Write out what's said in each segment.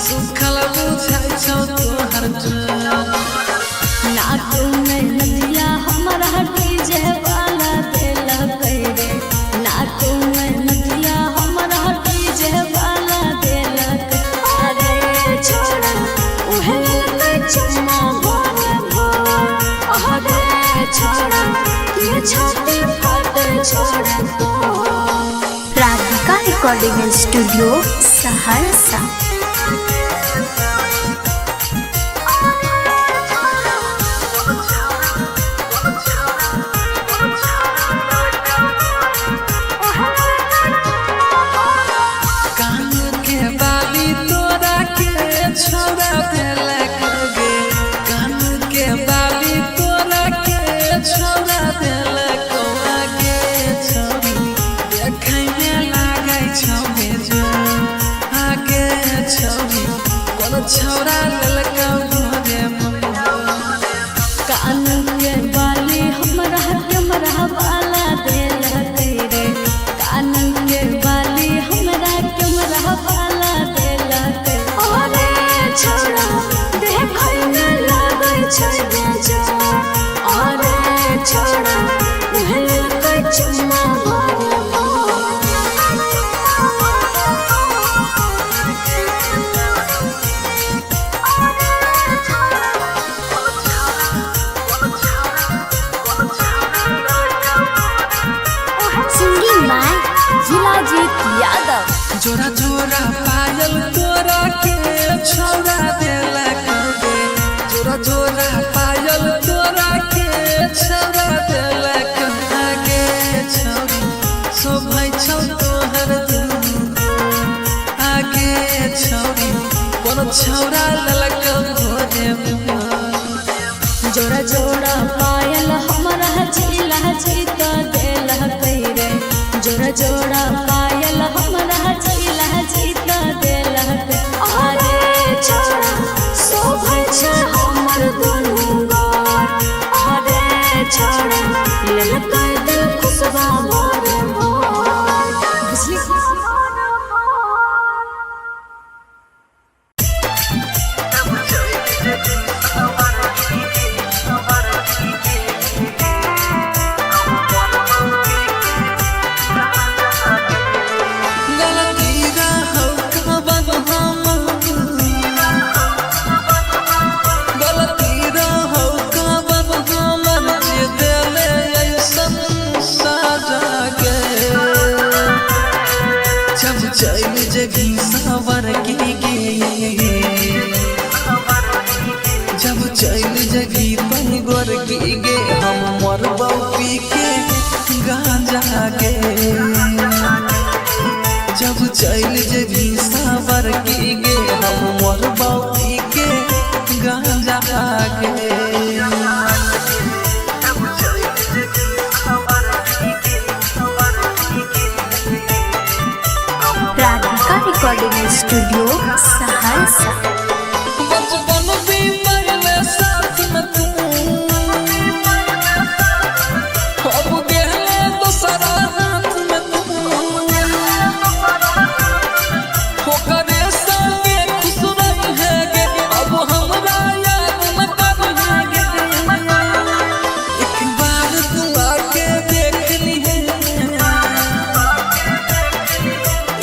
सुखल बुझाइ छौ तोहर ठोर। नाक में नदिया हमरा डीजे वाला देलक रे, नाक में नदिया हमरा डीजे वाला देलक। अरे छोड़ा उहे लेलकै चुम्मा भोर भोर। अरे छोड़ा ये छाती फाटल छोड़ा तोर। Radhika recording studio Saharsa. कान के बाली तोरा के छोड़ा देलक गे, कान के बाली तोरा के छोड़ा देलक गे। छौरी देखै में लागै छौ बेजोड़, आगे छौरी कोन छौड़ा लेलक भोरे मोर। कान के बाली हमरा कैमरा वाला देलक रे, कान के बाली हमरा कैमरा वाला देलक। अरे छोड़ा देखै में लागै छै बेजोड़। अरे छोड़ा उहे लेलकै चुम्मा भोर भोर। Singing by Jilajeet Yadav. जोरा जोरा पायल तोरा के छौड़ा देलक गे, जोरा जोरा पायल तोरा के छौड़ा देलक गे। छौरी शोभै छौ तोहर दुनू आगे, छौरी कोन छौड़ा लेलक भोरे मोर। जोड़ा जोड़ा पायल हमरा जिला जीत देलक रे, जोड़ा जोड़ा पायल हमरा जिला जीत देलक। अरे छोड़ा शोभै छै हमर दुनू गोर। अरे छोड़ा लेलकै दिल खुशबा भोर भोर। बुझली। गलती रहौ कवन हमर, गलती रहौ कवन हमर, जे देले ऐसन सजा गे। जब चल जगी सावर के गे, जब चल जगी तुम गोर की गे, हम मरबौ पी के गांजा गे। जब चल जगी सावर की गे, हम मरबौ पी के गांजा गे। Radhika recording studio Saharsa. बचपन भी पहले साथ में तू, अब गेले दोसरा हाथ में तू। ओकरे संगे खुश रहे गे, अब हमरा याद न करे गे। एक बार तू आके देख लिहे,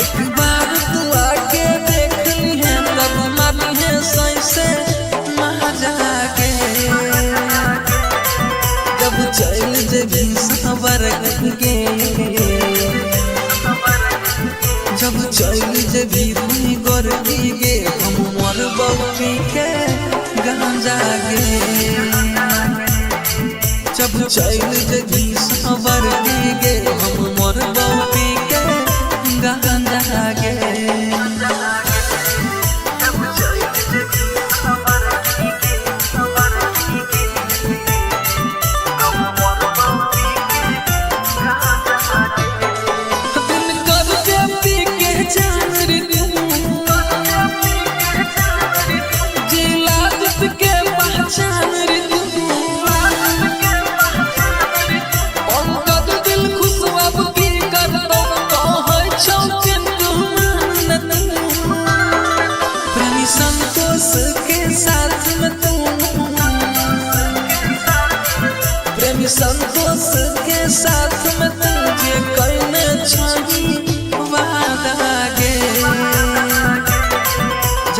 एक बार तू आके देख लिहे, तब मारिहे सैसे मजा के। जब चल जेबी सावर के, जब चल जेबी तुई गोर गे, हम मरबौ पी के गांजा गे। जब चल जेबी सावर गे, हम मरबौ पी के गांजा गे। दिन कर के पी के जान रे तू, जिला जित के पहचान रे तू। पंकज दिल खुशवा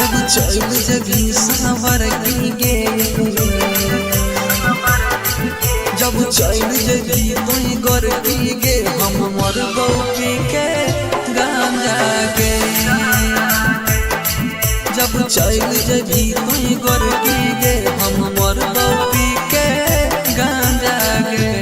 जब चल जबी सावर की गे, जब चल जबी तुई गर की गे, हम मरबौ पी के गांजा गे। जब चल जबी तुई गर की गे, हम मरबौ पी के गांजा गे।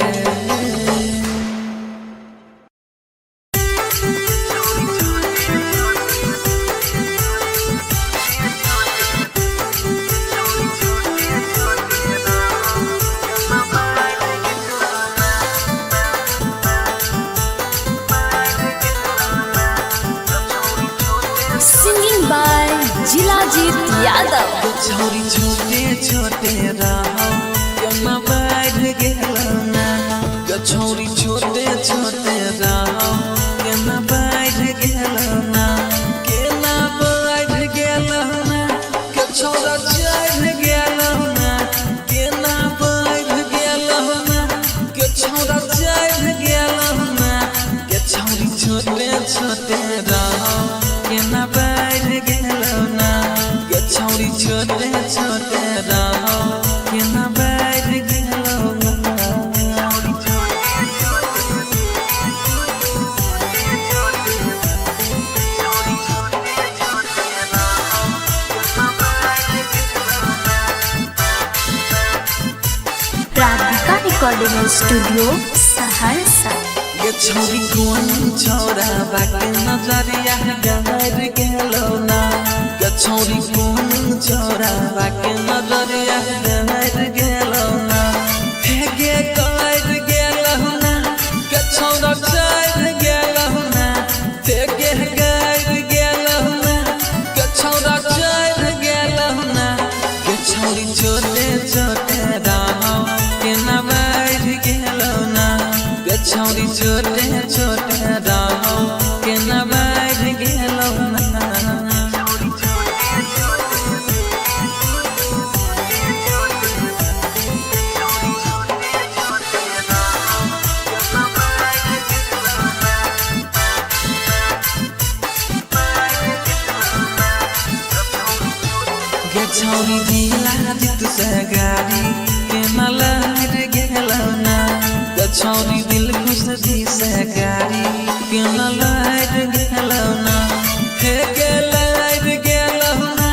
Singing by Jilajeet Yadav. छोरी छोटे छोटे रहो केना बढ़ गेलो ना, छोरी छोटे छोटे रहो केना बढ़ गेलो ना, केना बढ़ गेलो ना, के छोरा चढ़ गेलो ना, केना बढ़ गेलो ना, के छोरा चढ़ गेलो ना, के छोरी छोटे छोटे रहो केना बढ़ गेलो ना, के छौरी छोटे छोटे रहो केना बढ़ गेलो ना। Radhika recording studio Saharsa. ये छौरी कोन छौरा बाके नजरिया गहर गेलो ना, ये छौरी कोन छौरा बाके नजरिया गहर गेलो ना, हेगे कर गेलो ना, के छौरा चढ़ गेलो ना, हेगे कर गेलो ना, के छौरा चढ़ गेलो ना, के छौरी छोटे छोटे रहो केना बढ़ गेलो ना, के छौरी छोटे छोटे रहो केना बढ़ गेलो ना। गे छौरी जिला जित से गाड़ी केना लहर गेलो ना, गे छौरी दिल खुश जी से गाड़ी केना लहर गेलो ना, हे गे लहर गेलो ना,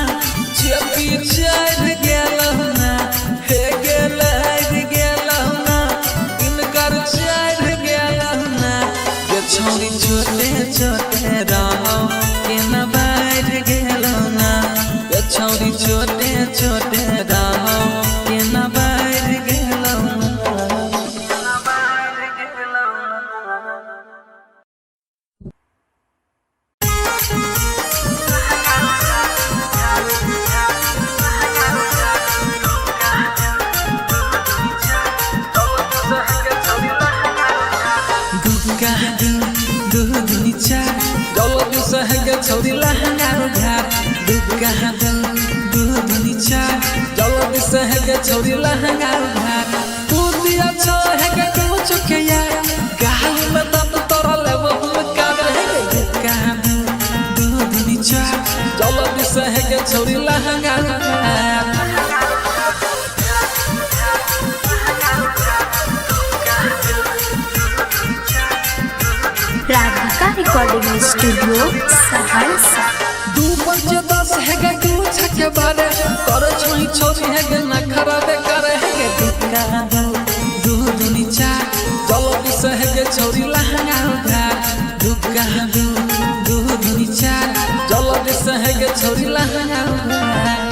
चेपी चढ़ गेलो ना, हे गे लहर गेलो ना, इनकर चढ़ गेलो ना, गे छौरी छोटे छोटे रहो केना बढ़ गेलो ना, गे छौरी छोटे छोटे रहो केना बढ़ गेलो ना। दुका दु दु दुनी चार जलदी सहगे छौरी लहंगा उधार। दुका दु दु दुनी चार जलदी सहगे छौरी लहंगा उधार। तू दिया छो हेगे तू चुके यार, गाल में दम तोरा लेबो हम काद हेगे। दुका दु दु दुनी चार जलदी सहगे छौरी लहंगा उधार। Radhika recording studio Saharsa. दू पंच दस हेगे दू छके बारे, तोर छोई छोरी हेगे ना खराबे करे हेगे। दुका दू दू दुनी चार जलदी से हेगे छोरी लहंगा उधार। दुका दू दू दुनी चार जलदी से हेगे छोरी लहंगा उधार।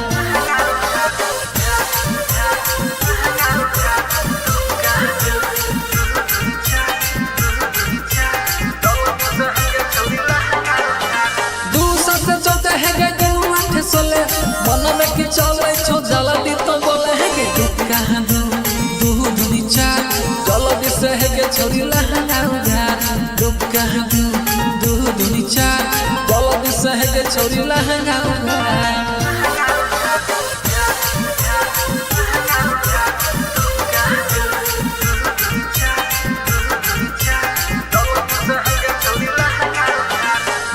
दू सात चौदह हेगे दू आठ सोलह, मन में की चले छो जल्दी तो बोले हेगे। दुका दू दू दुनी चार जल्दी से हेगे छोरी लहंगा उधार। दुका दू दू दुनी चार जल्दी से हेगे छोरी लहंगा उधार।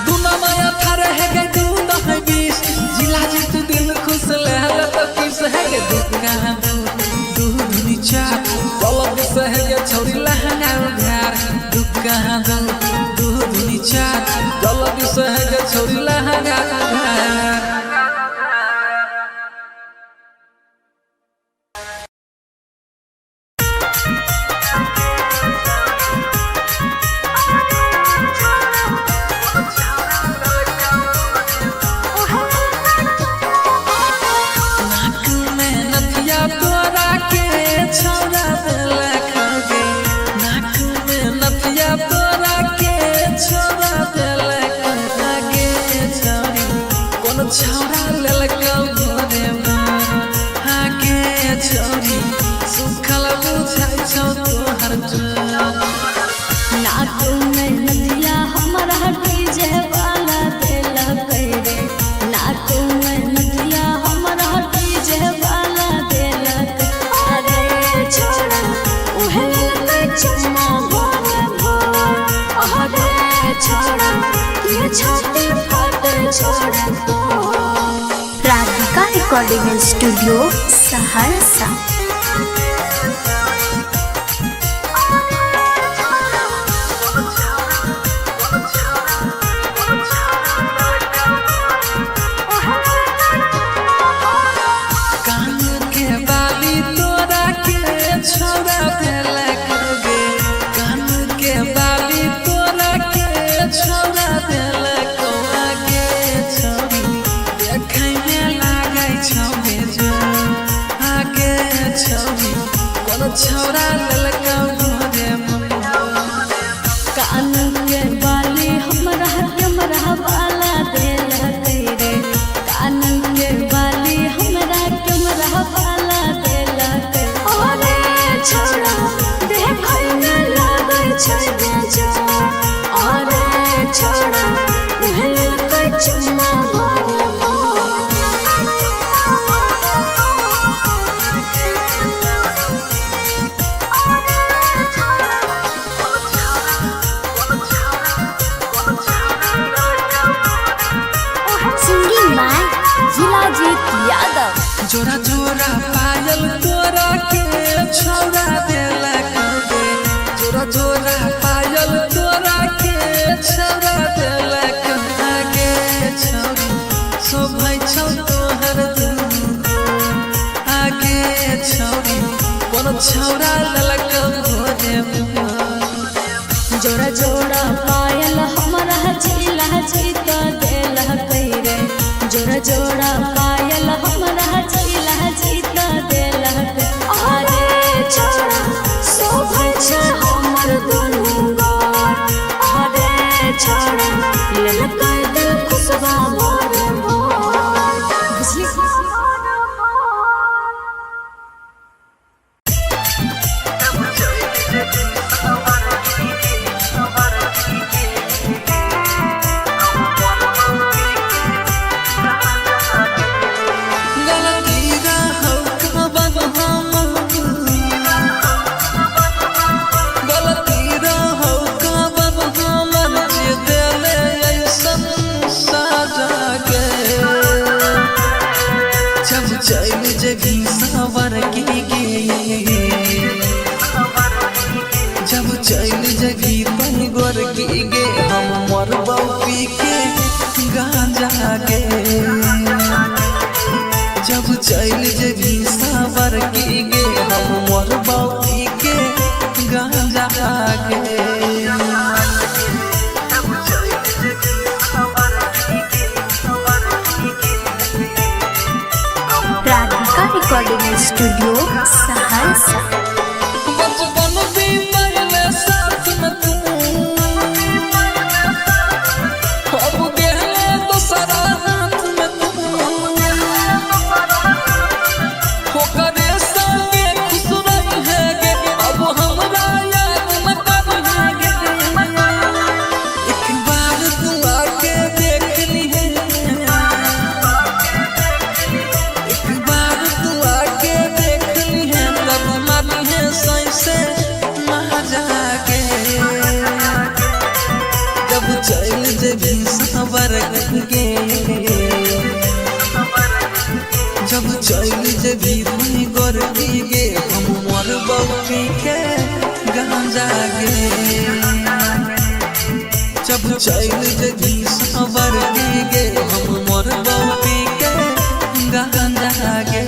दू नया अठारह हेगे दू नौ 20, जिला जित कहाँ दू दू दुनी चार पलक सहगे छौरी लहंगा उघार दू कहाँ दू दू दुनी चार पलक सहगे छौरी लहंगा उघार। नाक में नथिया तोरा के छौरा देलक गे, नाक में नथिया तोरा के छौरा देलक गे छौरी, कोन छौरा लेलक भोरे आगे छौरी, सुखल बुझाइ छौ तोहर जोर। नाक में नथिया हमरा डीजे वाला देलक रे, नाक में नथिया हमरा डीजे वाला देलक। अरे छोड़ा उहे लेलकै चुम्मा भोर भोर, अरे छोड़ा ये छाती फाटे छोड़ा तोर। Radhika recording studio Saharsa. कान के बाली तोरा के छौरा देलक गे, कान के बाली तोरा के छौरा देलक गे छौरी, देखै में लागै छौ बेजोड़ आगे छौरी, कोन छौरा लेलक भोरे मोर। कान के बाली हमरा कैमरा वाला देलक रे, कान के बाली हमरा कैमरा वाला देलक। अरे छोड़ा देखै में लागै छै बेजोड़, अरे छोड़ा लेलकै चुम्मा भोर भोर। Singing by Jilajeet Yadav. जोरा जोरा पायल तोरा के छौरा देलक गे, जोरा जोरा पायल तोरा के छौरा देलक गे छौरी, शोभै छौ तोहर दुनू आगे छौरी, कोन छौरा लेलक भोरे मोर। जोड़ा जोड़ा पायल हमरा जिला जीत देलक रे, जोड़ा जोड़ा पायल हमरा जिला जीत देलक। अरे छोड़ा शोभै छै हमर दुनू गोर, अरे छोड़ा लेलकै दिल खुशबा भोर भोर। बुझली? गलती रहौ कवन हमर, गलती रहौ कवन हमर, जे देले ऐसन सजा गे। जब चल जगी सावर की गे, जब चल जगी तन गोर की गे, हम मरबौ पी के गांजा गे। जब चल जगी सावर की गे, हम मरबौ पी के गांजा गे। Radhika recording studio Saharsa. बचपन भी पहले साथ में तू, अब गेले दोसरा हाथ में तू, ओकरे संगे खुश रहे गे, अब हमरा याद न करे गे। एक बार तू आके देख लीहे, एक बार तू आके देख लीहे, तब मानी है सही से मजा के। जब चल जेबी सावर के, जब चल जेबी गोर गोरकी गे हम मरबौ पी के गांजा गे। जब चल जगी सवर की गे हम मरबौ पी के गांजा गे।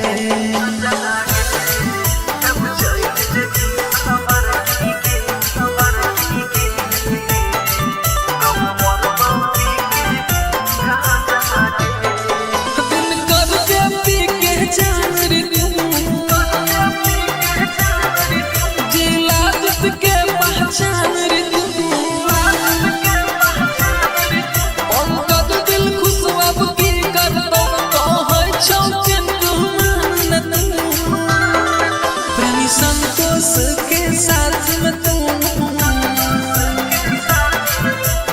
दिन कर के पी के जान रे जिला जित के पहचान रे पंकज दिल खुश अब की करतो कहै छौ चिंटू मान तू। प्रेमी संतोष के साथ में तू,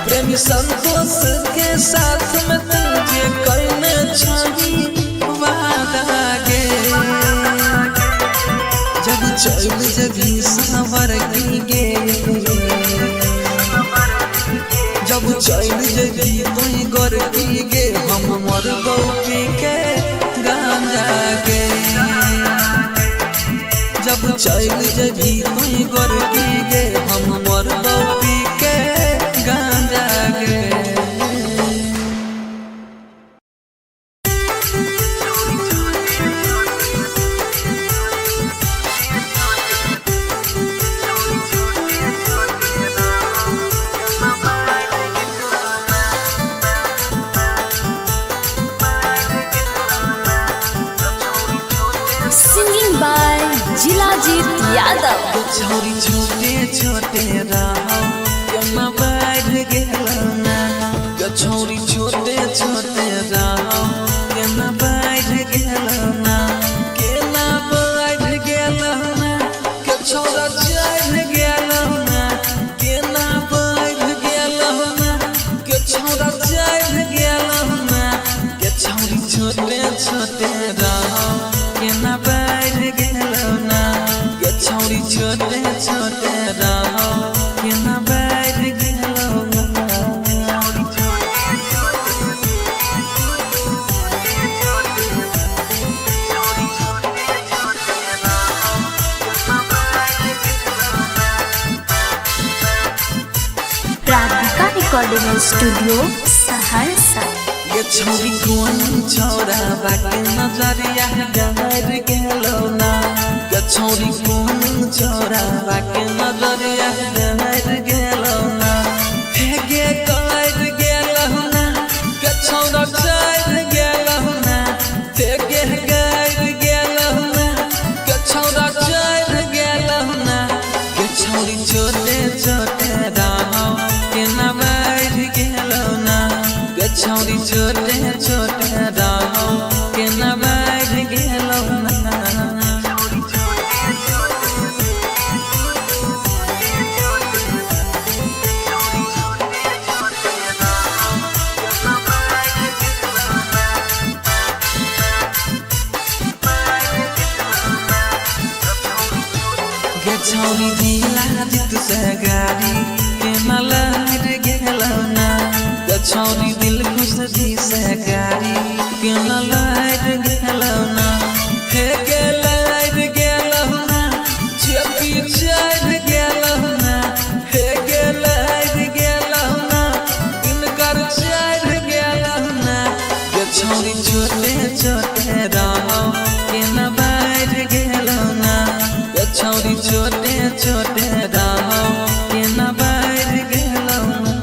प्रेमी संतोष के साथ में तू जे कहने छही वादा गे। जब चल जगी सावर की गे, जब चल जगी तुई गोरकी गे हम मरबौ पी के गांजा गे। जब चल जगी तुई गोरकी गे हम मरबौ पी के गांजा गे। Singing by Jilajeet Yadav. छोरी छोटे छोटे रहो केना बढ़ गेलो ना। छोरी छोटे छोटे रहो केना बढ़ गेलो ना, केना बढ़ गेलो ना, के छोरा चढ़ गेलो ना, केना बढ़ गेलो ना, के छोरा चढ़ गेलो ना। के छोरी छोटे छोटे रहो केना बढ़ गेलो ना। के छौरी छोटे छोटे रहो केना बढ़ गेलो ना। Radhika recording studio Saharsa. ये छौरी कोन छौरा बाके नजरिया गहर गेलो ना। ये छौरी कोन छौरा बाके नजरिया गहर गेलो ना, हे गे कर गेलो ना, के छौरा चढ़ गेलो ना, हे गे कर गेलो ना, के छौरा चढ़ गेलो ना। के छौरी छोटे छोटे रहो केना बढ़ गेलो ना। के छौरी छोटे छोटे रहो केना बढ़ गेलो ना। गे छौरी जिला जित से गाड़ी केना लहर गेलो ना। गे छौरी दिल खुश जी से गाड़ी केना लहर गेलो ना, हे गे लहर गेलो ना, चेपी चढ़ गेलो ना, हे गे लहर गेलो ना, इनकर चढ़ गेलो ना। गे छौरी छोटे छोटे रहो केना बढ़ गेलो ना। गे छौरी छोटे छोटे रहो केना बढ़ गेलो ना।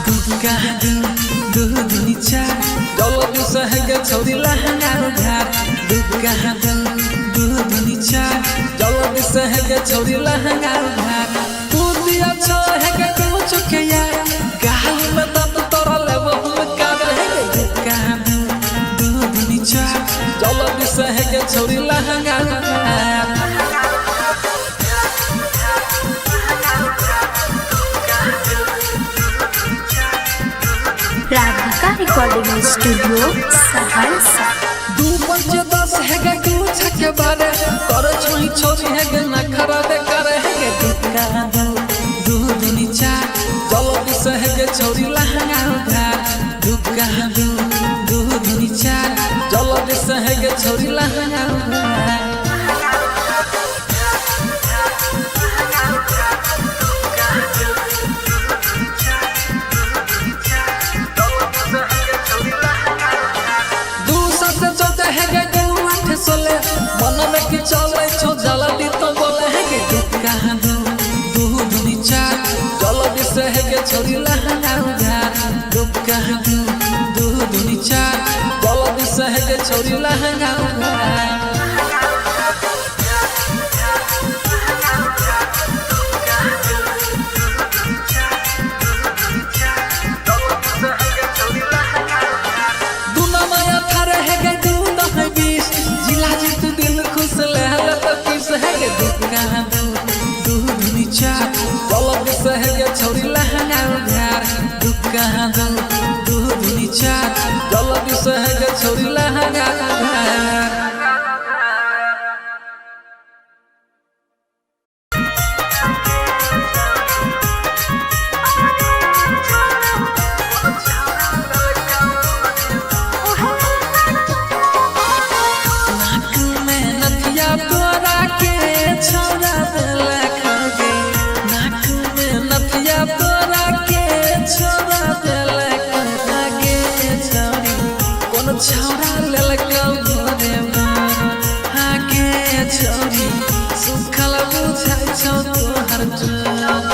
दुका दु दु दुनी चार गलत सहग छौरी लहंगा उधार। दुका दु दु दुनी चार गलत सहग छौरी लहंगा उधार। तू दिया छो है के कुछ के यार गाल में दंत तोरा लेबो हम कादर है। दुका दु दु दुनी चार गलत सहग छौरी लहंगा उधार। Radhika recording studio Saharsa. 2 5 10 छोरी है गे नखरा दे करे है गे दुका दू दू दुनी चार जल्दी से है गे छोरी लहंगा उधार दुका दू दू दुनी चार जल्दी से है गे छोरी लहंगा उधार। दू सात चौदह है गे दू आठ सोलह मन में की चले छो जल्दी तो बोले है गे दुका दू दू दुनी चार जल्दी से है गे छोरी लहंगा उधार दुका दू दू दुनी चार जल्दी से है गे छोरी लहंगा उधार। दूना माया थारे है गे दूना है बीस जिला जीत दिल खुश ले ले तो किस है गे दुका दू दू दुनी चार जल्दी से है गे छोरी लहंगा उधार दुका दू दू दुनी चार जल्दी से है गे छोरी लहंगा उधार। नाक में नथिया तोरा के छौरा देलक गे नाक में नथिया तोरा के छौरा देलक गे छौरी कोन छौरा लेलक भोरे आगे छौरी सुखल बुझाइ छौ तोहर जोर।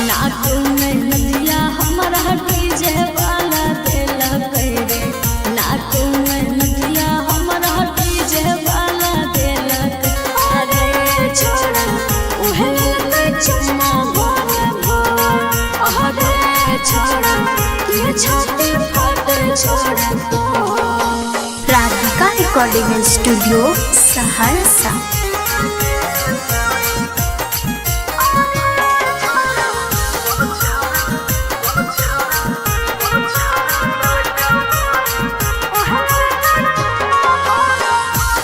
नाक में नदिया हमरा डीजे वाला देलक रे नाक में नदिया हमरा डीजे वाला देलक अरे छोड़ा उहे लेलक चुम्मा भोर भोर अरे छोड़ा के छाती फट छोड़ा तो। Radhika recording studio Saharsa.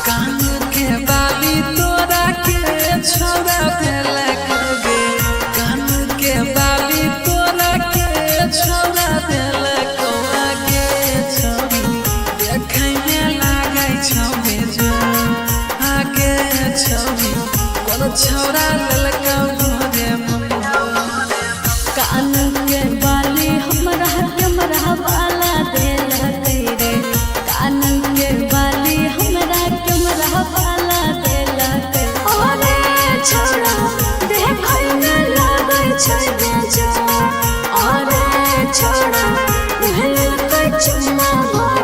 कान के बाली तोरा के छौरा देलक गे कान के बाली तोरा के छौरा देलक गे छौरी देखै में लागै छौ बेजोड़ आगे छौरी कोन छौरा लेलक भोरे मोर। कान के बाली हमरा कैमरा वाला देलक रे कान के बाली हमरा कैमरा वाला देलक अरे छोड़ा देखै में लागै छै बेजोड़ अरे छोड़ा उहे चुम्मा भोर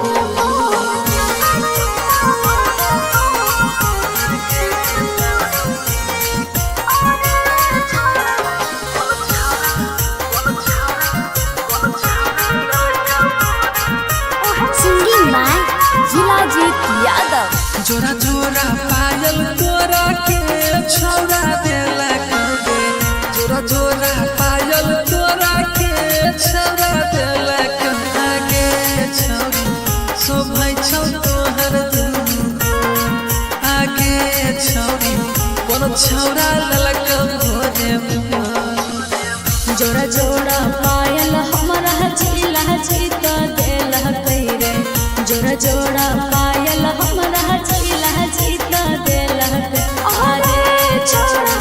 सिंगिंग बाय जिलाजीत यादव। जोरा जोरा पायल तोरा के छौरा देलक गे जोरा जोरा पायल तोरा के छौरा देलक गे छौरी शोभै छौ तोहर दुनू आगे छौरी कोन छौरा लेलक भोरे मोर। जोड़ा जोड़ा पायल हमरा जिला जीत देलक रे जोड़ा जोड़ा पायल हमरा जिला जीत देलक अरे छोड़ा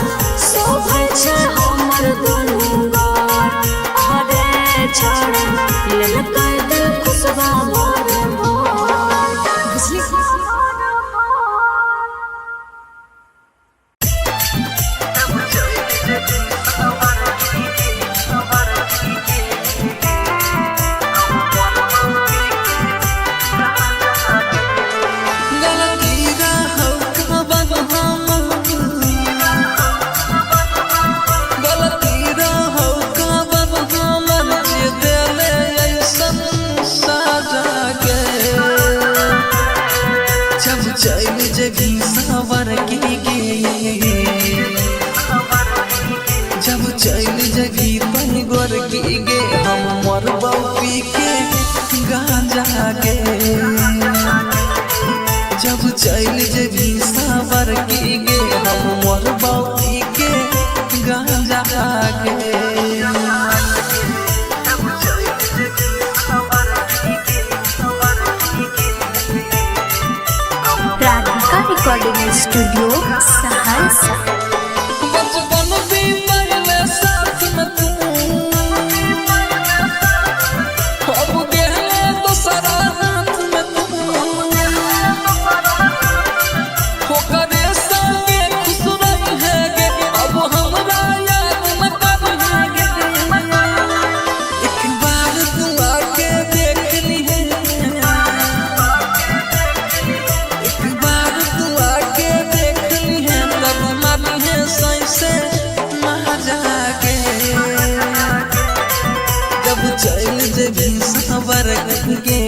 शोभै छै हमर दुनू गोर अरे छोड़ा लेलक दिल खुशबा भोर भोर बुझली। गलती रहौ कबन हम गलती रहौ कबन हम जे देले ऐसन साजा के जब चल जेबी सावर के गे जब चल जेबी तन गोर के गे हम मरबौ पी के गांजा के जब चल जेबी सावर के गे। Recording studio Saharsa. बचपन भी पहले साथ में तू, अब गहले दोसरा हाथ में तू। ओकरे संगे खुश रहे गे, अब हमरा याद न करे गे। एक बार तू आके देख लीहे, एक बार तू आके देख लीहे, तब मारिहे सैसे मजा के। जब चल जेबी सवर के,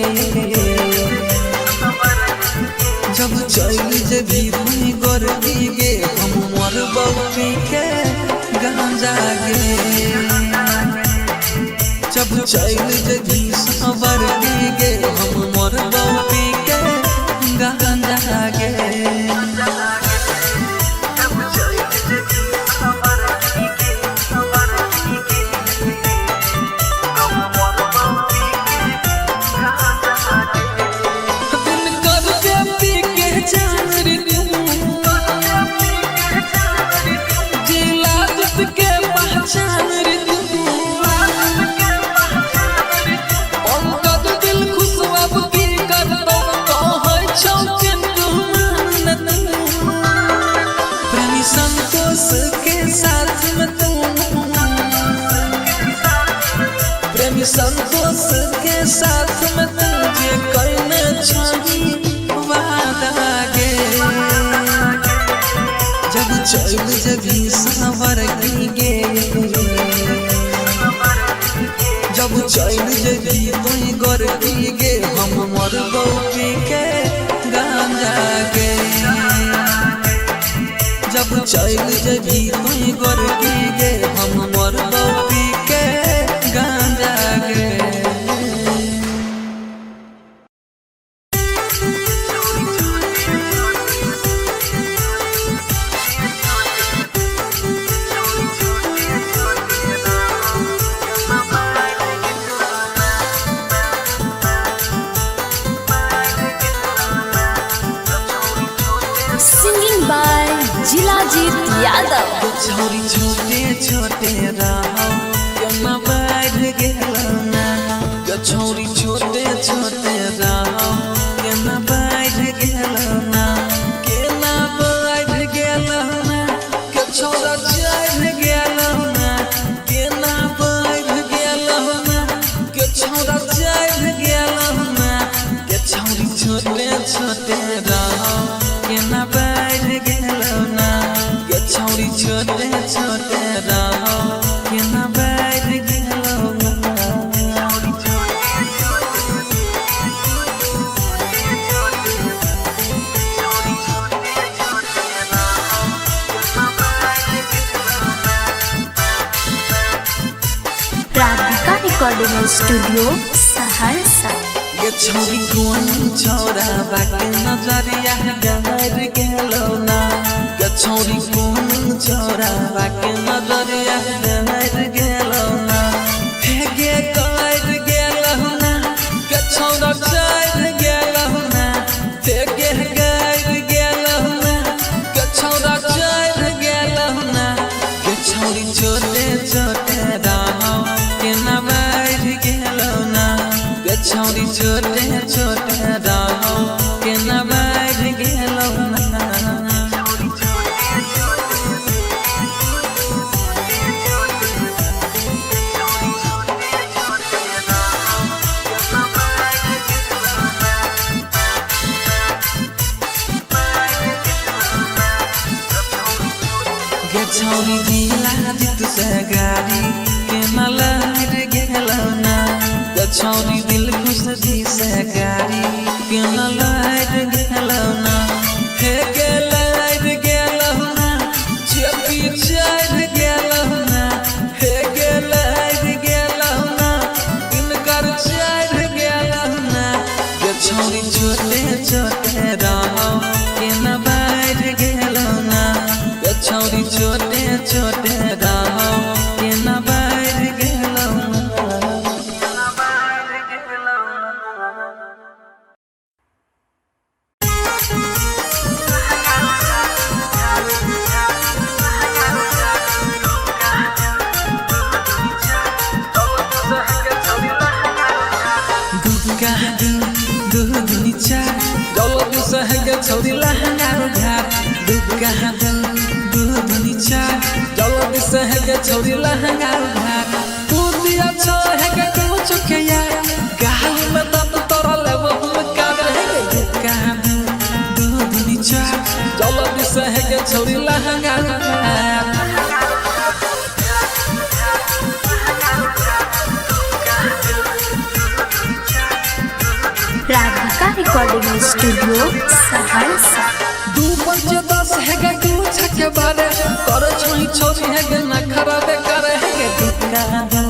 जब चल जेबी तुई गोर गे, हम मोर बउपी के गांजा गे। जब चल जेबी सवर गे, हम मोर बउपी के गांजा गे। दिन कर के पी के जान रे तू, जिला जित के पहचान रे तू। पंकज दिल खुश अब की करतो, कहै छौ चिंटू मान तू। प्रेमी संतोष के साथ में तू, प्रेमी संतोष के साथ में तुझे कहने छही वादा गे। जब चल जबी सावर की गे, जब चल जबी तुई गोर की गे, हम मोर बउपी के गांजा गे। जब चल जबी तुई गोर की गे, हम मोर बउपी के गांजा गे। Singing by Jilajeet Yadav. छोरी छोटे छोटे रहो केना बढ़ गेलो ना, छोरी छोटे छोटे रहो केना बढ़ गेलो ना, केना बढ़ गेलो ना, के छोरा चढ़ गेलो ना, केना बढ़ गेलो ना, के छोरा चढ़ गेलो ना, के छोरी छोटे छोटे रहो केना बढ़ गेलो ना, के छौरी छोटे छोटे रहो केना बढ़ गेलो ना। Radhika recording studio Saharsa. ये छौरी कोन छौरा बाके नजरिया गहर गेलो ना, ये छौरी कोन छौरा बाके नजरिया गहर गेलो ना, हे गे कर गेलो ना, के छौरा चढ़ गेलो ना, हे गे कर गेलो ना, के छौरा चढ़ गेलो ना, के छौरी छोटे छोटे रहो केना बढ़ गेलो ना, के छौरी छोटे छोटे रहो केना बढ़ गेलो ना। गे छौरी दिला जित से गाड़ी केना लहर गेलो ना, गे छौरी दिल खुश जी से गाड़ी केना लहर गेलो ना, हे गे लहर गेलो ना, चेपी चढ़ गेलो ना, हे गे लहर गेलो ना, इनकर चढ़ गेलो ना, गे छौरी छोटे छोटे रहो केना बढ़ गेलो ना, गे छौरी छोटे छोटे रहो केना बढ़ गेलो ना। छौरी लहंगा उघार। दुग्गा दू दू दुनी चार जल्दी से है गे छौरी लहंगा उघार। तू दिया छो है गे कुछ के यार गाल में दंत तोरा लेबो हम काबर है गे। दुग्गा दू दू दुनी चार जल्दी से है गे छौरी लहंगा उघार। Radhika recording studio Saharsa. दू पंच दस है गे दू छके बारे कर छोई छोरी है गे ना खराबे करे है गे। दुग्गा दू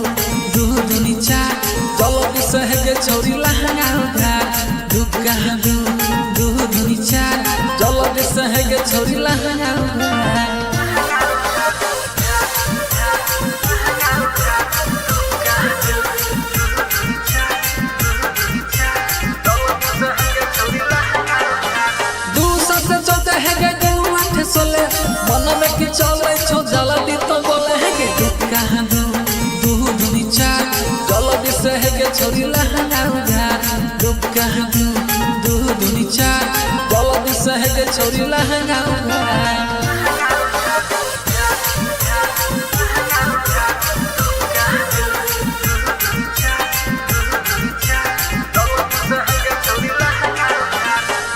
दू दुनी चार जल्दी से है गे छौरी लहंगा उघार। दुग्गा दू दू दुनी चार जल्दी से है गे छौरी लहंगा उघार। दू सात चौदह है गे दू आठ सोलह मन में की चले छो जल्दी तो बोले है गे। दुग्गा दू दू दुनी चार जल्दी से है गे छौरी लहंगा उघार। दुग्गा दू दू दुनी चार जल्दी से है गे छौरी लहंगा उघार।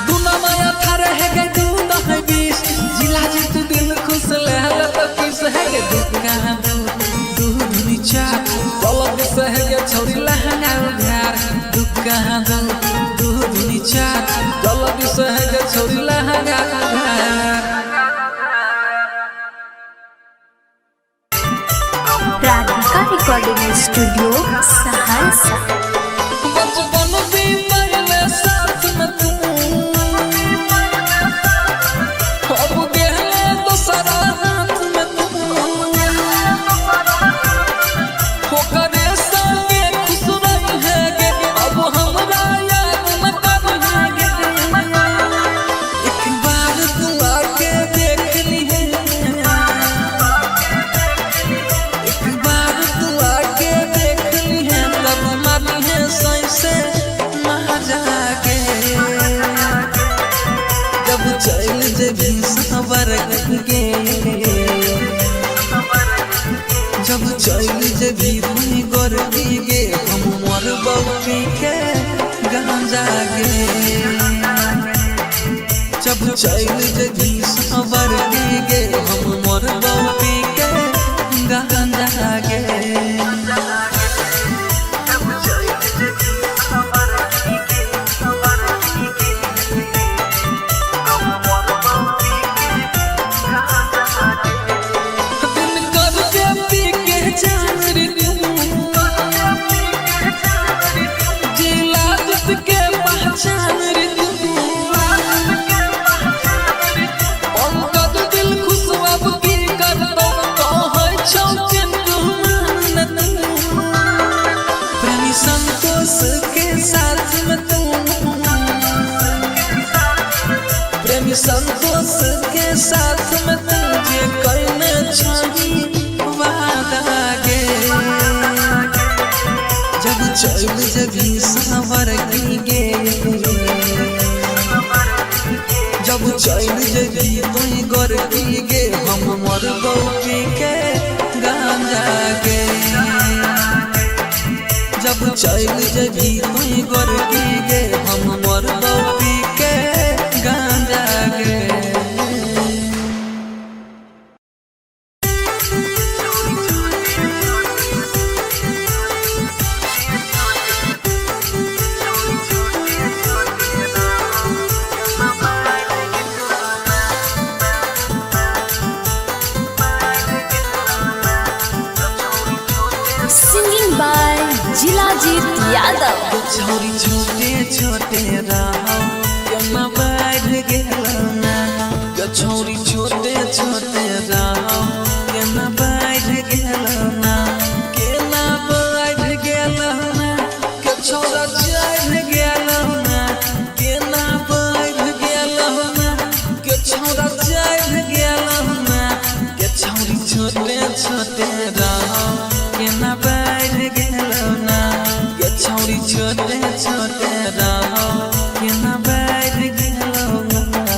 दूना माया थारे है गे दू दह बीस जिला जीत दिल खुश ले ले तो किस है गे। दुग्गा दू दू दुनी चार जल्दी से है गे छौरी लहंगा उघार। दुग्गा दू दू दुनी चार जल्दी से है गे छौरी लहंगा उघार। Radhika recording studio Saharsa. बचपन भी पहले साथ में तू अब गहले दोसरा हाथ में तू होकरे संगे खुश रहे गे अब हमरा याद न करे गे। एक बार तू आके देख ली है, एक बार तू आके देख ली है तब मानी है सही से मजा के। जब चल जेबी सवर के जब चल जेबी तुई गोर गे हम मोर बौपी के गांजा गे। जब चल जेबी सवर गे हम मोर बौपी के गांजा गे। दिन कर के पी के जान रे तू जिला जित के पहचान रे तू पंकज दिल खुश अब की करतो कहै छौ चिंटू मान तू प्रेमी संतोष के साथ में तू प्रेमी संतोष के साथ में तुझे कहने छही वादा गे। जब चल जबी सवर की गे जब चल जबी तुई गोर की गे हम मोर बौपी के गांजा गे। जब चल जबी तुई गोर की गे हम मोर बौपी के गांजा गे। Singing by Jilajeet Yadav. छोरी छोटे छोटे रहो केना बढ़ गेलो ना। छोरी छोटे छोटे रहो केना बढ़ गेलो ना केना बढ़ गेलो ना के छोरा चढ़ गेलो ना केना बढ़ गेलो ना के छोरा चढ़ गेलो ना। के छोरी छोटे छोटे रहो केना बढ़ गेलो ना। के छोरी छोटे छोटे रहो केना बढ़ गेलो ना।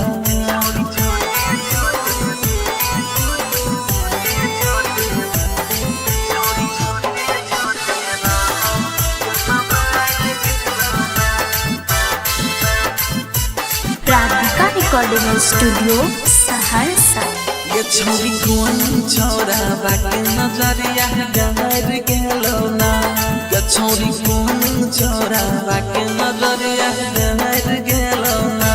Recording studio Saharsa. ये छौरी कोन छौरा बाके नजरिया गहर गेलो ना। ये छौरी कोन छौरा बाके नजरिया गहर गेलो ना।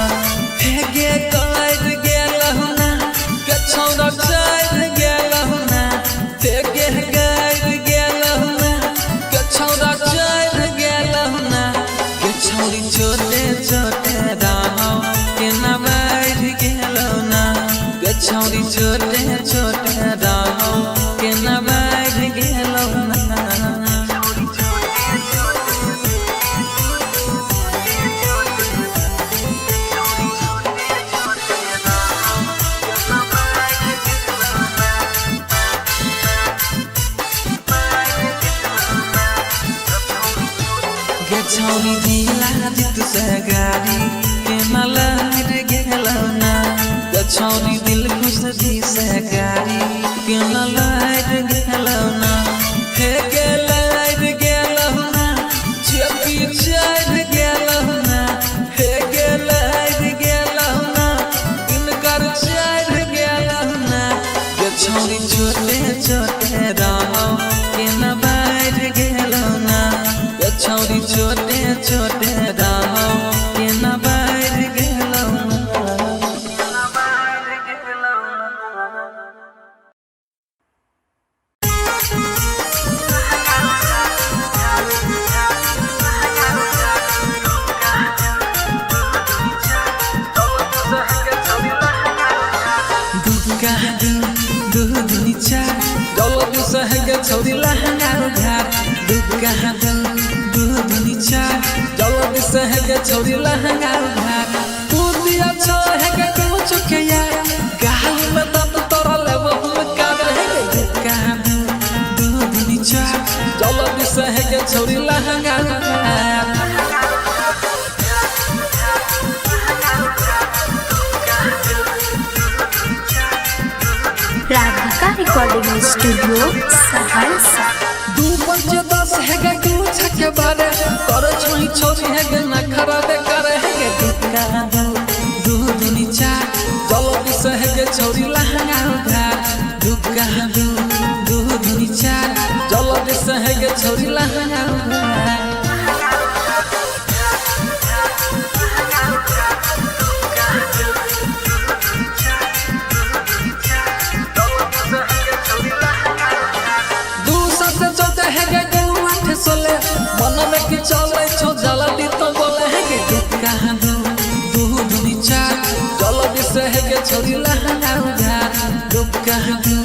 हे गे कर गेलो ना, ये छौरा चल गेलो ना। हे गे कर गेलो ना, ये छौरा चल गेलो ना। ये छौरी छोटे छोटे दाम केना बैठ गेलो ना। छौरी छोटे छोटे दाम केना बैठ गेलो ना। गे छौरी दिला जित से गाड़ी केना लहर गेलो ना। छौरी दिल खुश जी से गाड़ी केना लहर गेलो ना। हे गे लहर गेलो ना, चेपी चढ़ गेलो ना। हे गे लहर गेलो ना, इनकर चढ़ गेलो ना। गे छौरी छोटे छोटे राम केना बैठ गेलो ना। गे छौरी छोटे छोटे राम केना बैठ गेलो ना। छौरी लहंगा उधार दुग्गा दू दू दुनी चार जल्दी से है गे छौरी लहंगा उधार। तू दिया छो है गे कुछ के यार गाल में दंत तोरा लेबो हम काबर है गे। दुग्गा दू दू दुनी चार जल्दी से है गे छौरी लहंगा उधार। Radhika recording studio Saharsa. 2 5 10 है गे कुछ के बारे तोर छोई छोरी है गे ना खराब करे है गे। दुग्गा दू दू दुनी चार जल्दी से है गे छौरी लहंगा उधार। दुग्गा दू दू दुनी चार जल्दी से है गे छौरी लहंगा उधार। मन में की चले छो जल्दी तो बोले है गे। दुग्गा दू दू दुनी चार जल्दी से है गे छौरी लहंगा उधार। दुग्गा दू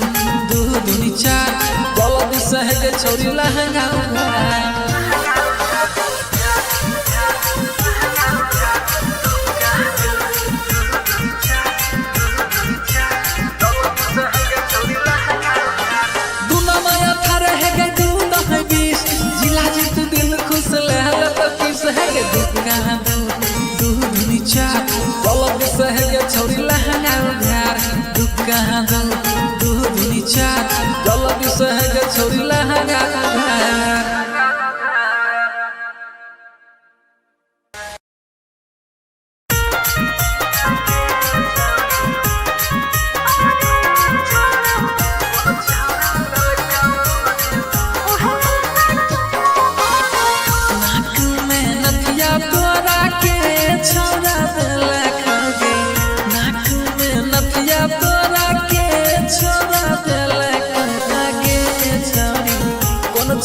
दू दुनी चार जल्दी से है गे छौरी लहंगा उधार। दुग्गा दू दू दुनी चार जल्दी से है गे छौरी लहंगा उधार। दुग्गा दू दू दुनी चार जल्दी से है गे छौरी लहंगा उधार।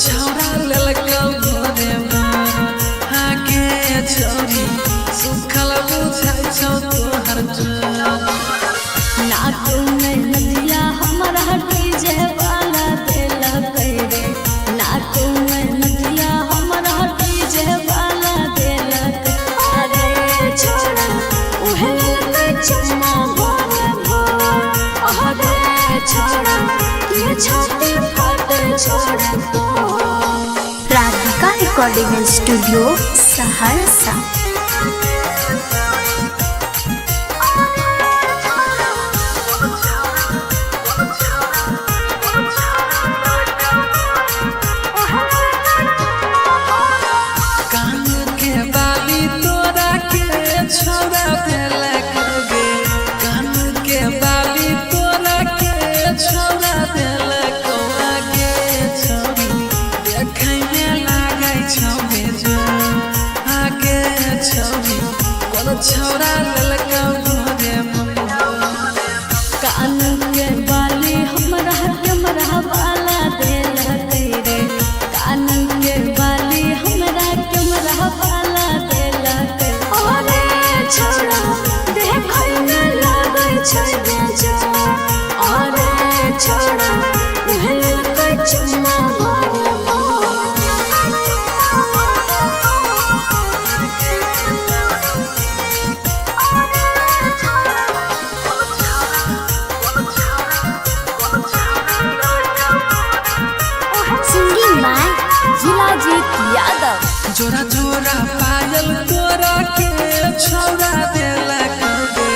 छौरा ललका घरे आगे छौरी सुखल बुझाइ छौ तोहर नाक में नदिया हमरा डीजे वाला देलक रे। नाक में नदिया हमरा डीजे वाला देलक अरे छोड़ा उहे ललक चुम्मा भोर भोर अरे छोड़ा ये छाती फाटे छोड़ा तो। Radhika recording studio Saharsa. कान के बाली तोरा के छोड़ा देलक गे। छौरा ललका भोरे मोर। कान के बाली हमरा कैमरा वाला देलकै रे, कान के बाली हमरा कैमरा वाला देलकै। अरे छोड़ा देखै में लागै छै बेजोड़, अरे छोड़ा उहलकै चुम्मा भर सिंगिंग बाय जिलाजीत यादव। जोरा जोरा पायल तोरा के छौरा देलक गे,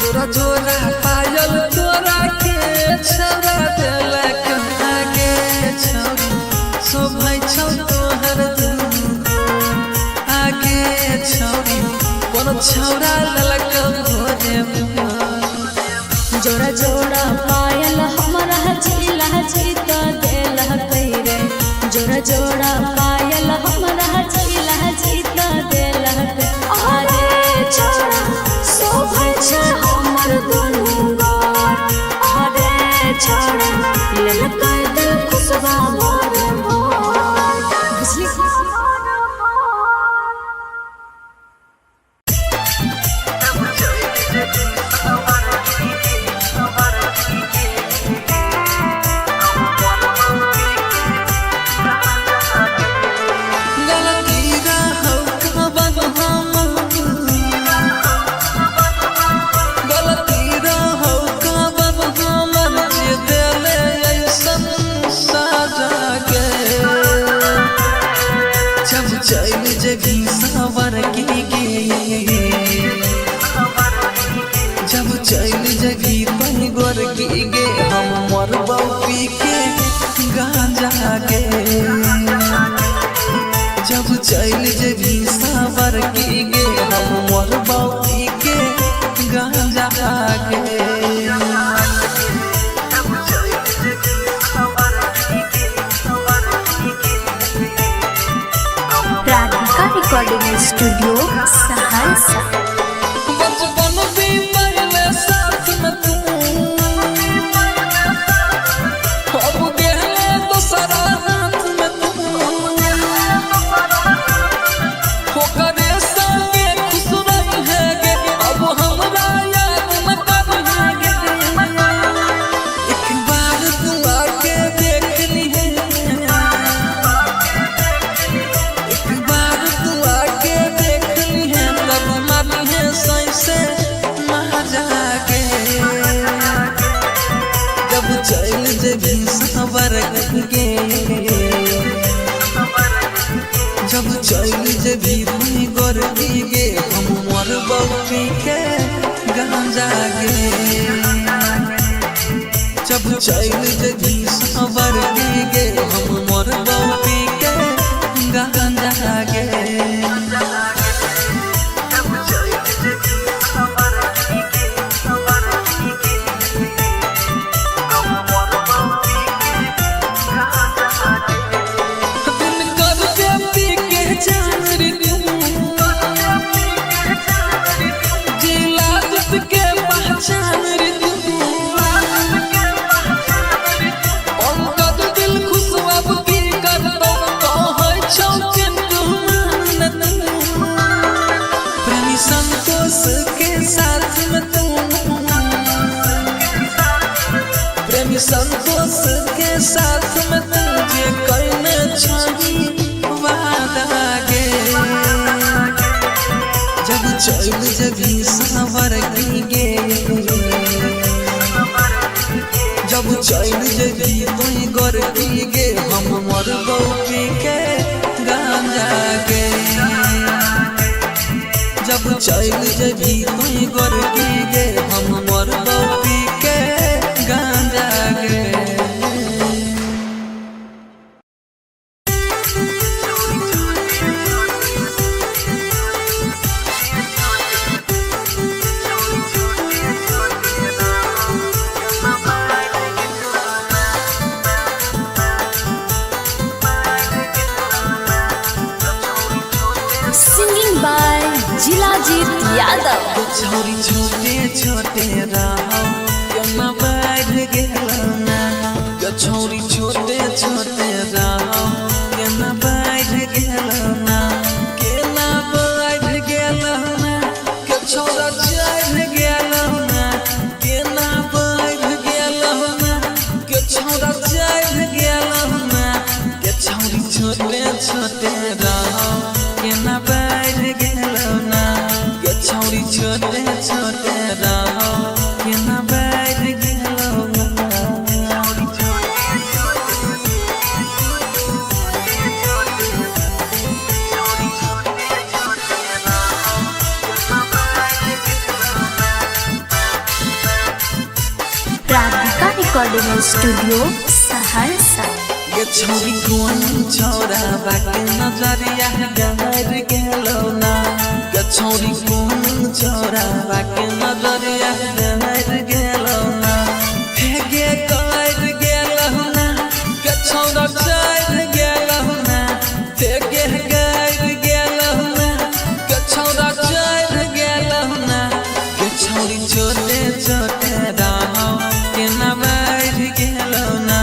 जोरा जोरा पायल तोरा के छौरा देलक गे। छौरी शोभै छौ तोहर दुनू आगे, छौरी कोन छौरा ललक भोरे मोर। जोड़ा जोड़ा पायल हमरा जिला जीत देलकै रे, जोड़ा जोड़ा पायल हमरा जिला जीत देलकै। अरे छोड़ा शोभै छै हमर दुनू गोर, अरे छोड़ा लेलकै दिल खुशबा भोर भोर। बुझली? गलती रहौ कवन हम, गलती रहौ कवन हमर जे देले ऐसन साजा गे। जब चल जेबी सावर के गे, जब चल जेबी तन गोर के गे, हम मरबौ पी के गांजा गे। जब चल जेबी सावर के गे, हम मरबौ पी के गांजा गे। Radhika recording studio Saharsa. बचपन भी पहले साथ में तू, अब गहले दोसरा हाथ में तू, ओकरे संगे खुश रहे गे, अब हमरा याद न करे गे। एक बार तू आके देख लिहे, एक बार तू आके देख लिहे, तब मानिहे सैसे मजा के। जब चल जेबी सावर के, जब चल जेबी तुई गोर गे, हम मरबौ पी के गांजा गे। जब चल जेबी सावर के गे, हम मरबौ पी के गांजा गे। दिन कर के पी के जान रे तू, जिला जित के पहचान रे तू, पंकज दिल खुश अब की करतौ, कहै छौ चिंटू मान तू, प्रेमी संतोष के साथ में तू, प्रेमी संतोष के साथ में तू जे कैने छही वादा गे। जब चल जेबी सावर गे, जब चल जेबी तुई गोर गे, हम मरबौ पी के गांजा गे। जब चल जेबी तुई गोर गे, हम मरबौ पी के गांजा गे। सिंगिंग बाय जिला जिलाजीत यादव। छोरी छोटे छोटे रहो केना बढ़ गेलो ना। छोरी छोटे छोटे रहो केना बढ़ गेलो ना, केना बढ़ गेलो ना, के छोरा चढ़ गेलो ना, केना बढ़ गेलो ना, के छोरा चढ़ गेलो ना। के छोरी छोटे छोटे रहो केना बढ़ गेलो ना। के छोरी छोटे छोटे रहो केना बढ़ गेलो ना। Radhika recording studio Saharsa. ये छोरी कोन छोरा बाके नजरिया गहर गेलो ना। ये छोरी कोन छोरा बाके नजरिया गहर गेलो ना, हेगे कर गेलो ना, के छोरा चढ़ गेलो ना, हेगे कर गेलो ना, के छोरा चढ़ गेलो ना। के छोरी छोटे छोटे रहो केना बढ़ गेलो ना।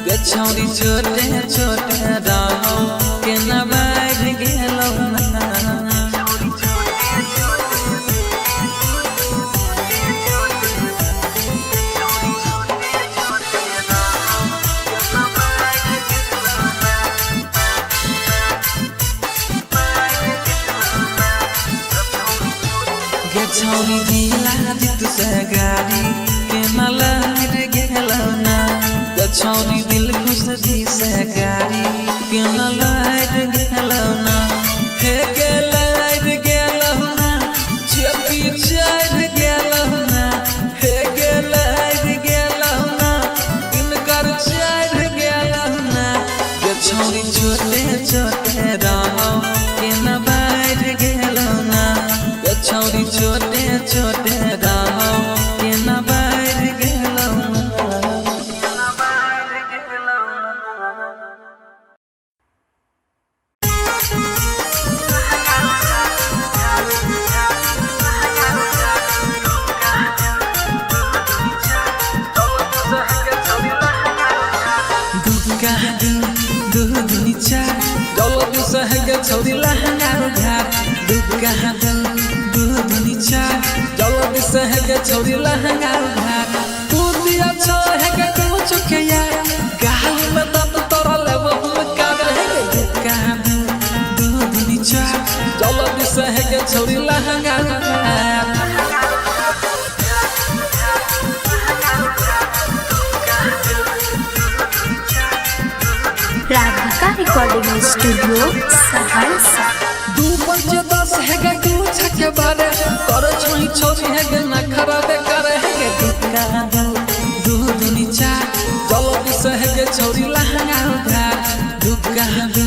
के छोरी छोटे छोटे रहो केना बढ़ गेलो ना। गे छोरी दिला जित से गाड़ी केना लहर गेलो ना। गे छोरी दिल खुश जी से गाड़ी केना लहर गेलो ना, हे गे लहर गेलो ना, चेपी चढ़ गेलो ना, हे गे लहर गेलो ना, इनकर चढ़ गेलो ना। गे छोरी छोटे छोटे रहो केना बढ़ गेलो ना। गे छोरी छोटे छोटे रहो केना बढ़ गेलो ना। छौरी लहंगा उघार दुग्गा दू दू दुनी चार जल्दी से है छौरी लहंगा उघार तू दिया छो है के कुछ के यार गाल में दत तोरा लेब हम काद है दुग्गा दू दू दुनी चार जल्दी से है छौरी लहंगा उघार। Radhika recording studio Saharsa. दू पंच दस है गे दू छके बारे कर छोई छोरी है गे ना खराबे करे है गे दुका दू दू दुनी चार जल्दी से है गे छोरी लहंगा उधार दुका दू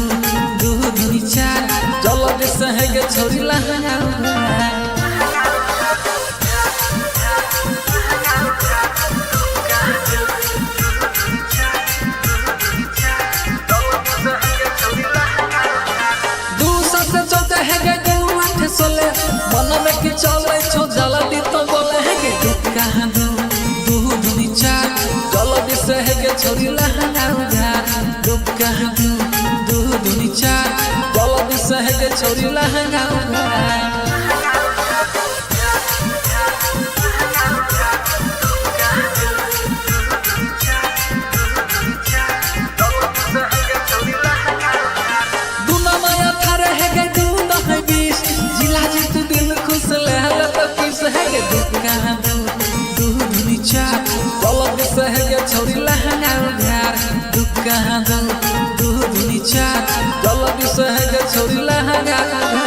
दू दुनी चार जल्दी से है गे छोरी लहंगा उधार। मन में की चले छो जल्दी तो बोले है गे दुका दू दू दुनी चार जल्दी से है गे छोरी लहंगा उधार दुका दू दू दुनी चार जल्दी से है गे छोरी लहंगा उधार। दूना माया थारे है गे दू दह बीस जिला जीत दिल खुश ले तो किस है गे दुका दू दू दुनी चार जल्दी से है गे छोरी लहंगा उधार दुका दू दू दुनी चार जल्दी से है गे छोरी लहंगा उधार।